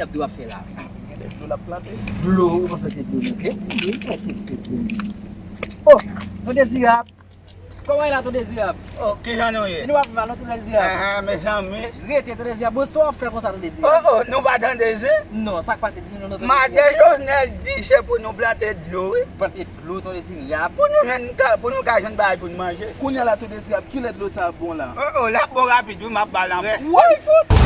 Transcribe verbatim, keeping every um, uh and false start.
Dlo w ap fè la? Gen de dlo l ap plante. Dlo, ou panse se dlo nou? Gen dlo, ou panse se dlo nou? Oh, Ton Dezirab. Kòman e la, Ton Dezirab? Oh, kijan nou ye? Nou ap mal, non, Ton Dezirab? Ahan, mezanmi. Rete, Ton Dezirab. Bon, sa w ap fè konsa, Ton Dezirab? Oh, oh, nou pa tande zen? Non, sa k pase, di nou, non, Ton Dezirab. Madan Jovenel di se pou nou plante dlo, wi. Plante dlo, Ton Dezirab. Pou nou jwenn ka, pou nou ka jwenn bagay pou nou manje. Kounye a la, Ton Dezirab, kilè dlo sa ap bon la? Oh, oh, l ap bon rapid, wi, m ap ba l anpè. Woy, fout!